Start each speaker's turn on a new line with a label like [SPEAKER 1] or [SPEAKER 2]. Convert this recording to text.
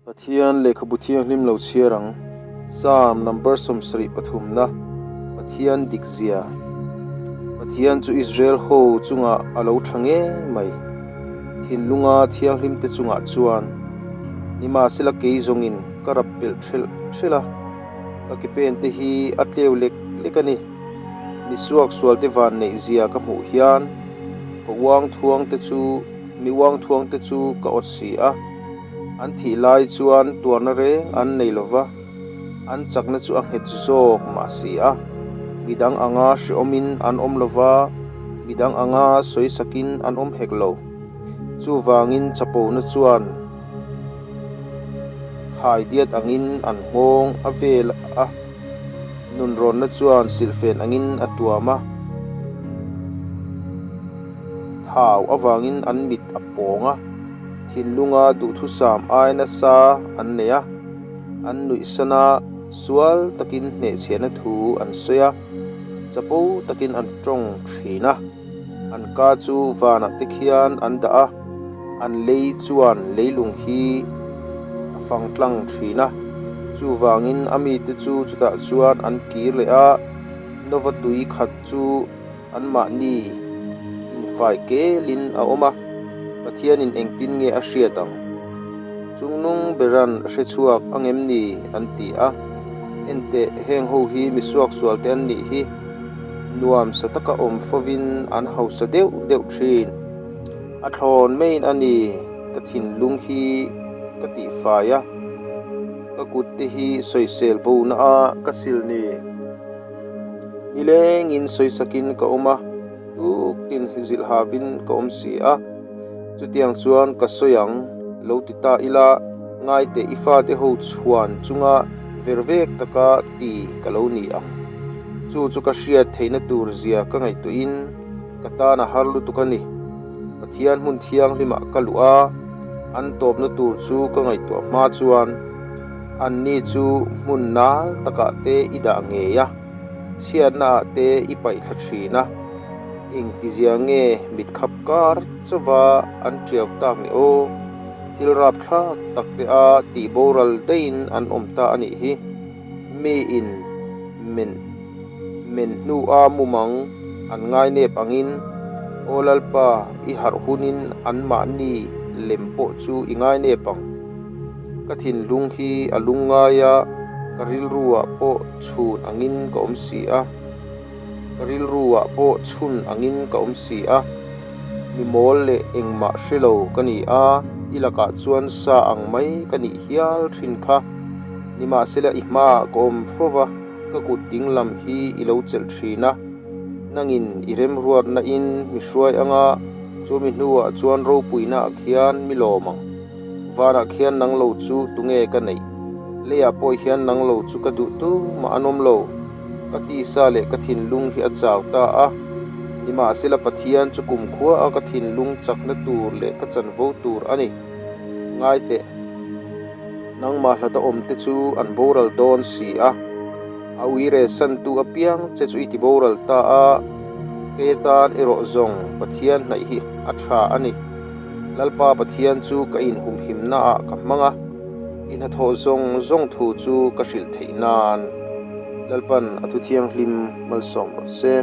[SPEAKER 1] Pathian lehkhabu thianghlim lo chhiar ang. Psalm number 73 na, Pathian dik zia. Pathian chu Israel ho chungah a lo tha ngei mai. Thinlunga thianghlim te chungah chuan. Nimahsela kei zawngin ka rap pelh thelh thelh a, ka ke pen te hi a tleu lek lek a ni. Mi suaksual te van neih zia ka hmuh hian ka uang thuang te chu mi uang thuang te chu ka awt si a. An thih lai chuan tuarna reng an nei lo va, an chakna chu a nghet zawk mah si a. Midang anga hrehawmin an awm lo va, midang anga sawisakin an awm hek lo. Chuvangin chapona chuan khaidiat angin an nghawng a vel a, nunrawnna chuan silhfen angin a tuam a. Thau avangin an mit a pawng a. Thinlunga duhthusam ai nasa an nei a, an nuihsan a, sual takin hnehchhiahna thu an sawi a, chapo takin an tawng thin a. An ka chu vanah te khian an dah a, an lei chuan leilung hi a fang tlang thin a. Chuvangin a mite chu chutah chuan an kir leh a, Nova tui khat chu Anmahni infai kelin a awm a, Pathianin engtin nge a hriat ang? Chungnung beran a hre chhuak ang em ni? an ti a. Enteh, heng ho hi mi suaksualte an nih hi. Nuam sa taka awm fovin an hausa deuh deuh thin. A thlawn maiin a ni, ka thinlung hi ka tihfai a, ka kutte hi sawisel bona a ka sil ni. Nilengin sawisakin ka awm a, tuktin zilh havin ka awm si a. Chutiang chuan ka sawi ang, lo ti ta ila, ngaiteh i fate ho chhuan chunga ver vek taka ti ka lo ni ang. Chu chu ka hriat theihna tur zia ka ngaihtuahin ka tan a har lutuk a ni. Pathian hmun thianghlimah ka luh a, an tawpna tur chu ka ngaihtuah hma chuan, Anni chu hmun nal takah te i dah ngei a, chhiatnaah te i paih thla thin a. Engtizia nge mit khap kar chauva an tiau tak ni aw? Thil rapthlak tak te a tih boral daihin an awm ta a nih hi. Miin men men hnua mumang an ngainep angin, Aw Lalpa, i harh hunin anmahni lem pawh chu i ngainep ang. Ka thinlung hi a lungngai a, ka rilruah pawh chhun angin ka awm si a. Ka rilruah pawh chhun angin ka awm si a. Mi mawl leh engmah hre lo ka ni a, i lakah chuan sa ang mai ka nih hial thin kha. Nimahsela i hmaah ka awm fo va, ka kut ding lam hi i lo chelh thin a. Nangin i remruatna in mi hruai anga, chumi hnuah chuan ropuinaah khian mi lawm ang. Vanah khian nang lo chu tunge ka neih? Leiah pawh hian nang lo chu ka duh tu mah an awm lo. Ka tisa leh ka thinlung hi a chau ta a. Nimahsela Pathian chu kumkhua a ka thinlung chakna tur leh ka chanvo tur a ni. Ngai teh. Nangmah hlata awmte chu an boral dawn si a. A uire santu apiang che chu i ti boral ta a. Kei atan erawh zawng Pathian hnaih hi a tha a ni. Lalpa Pathian chu ka inhumhimnaah ka hmang a, i hnathawh zawng zawng thu chu ka hrilh theih nan Lalpan a thu thianghlim malsawm rawh se.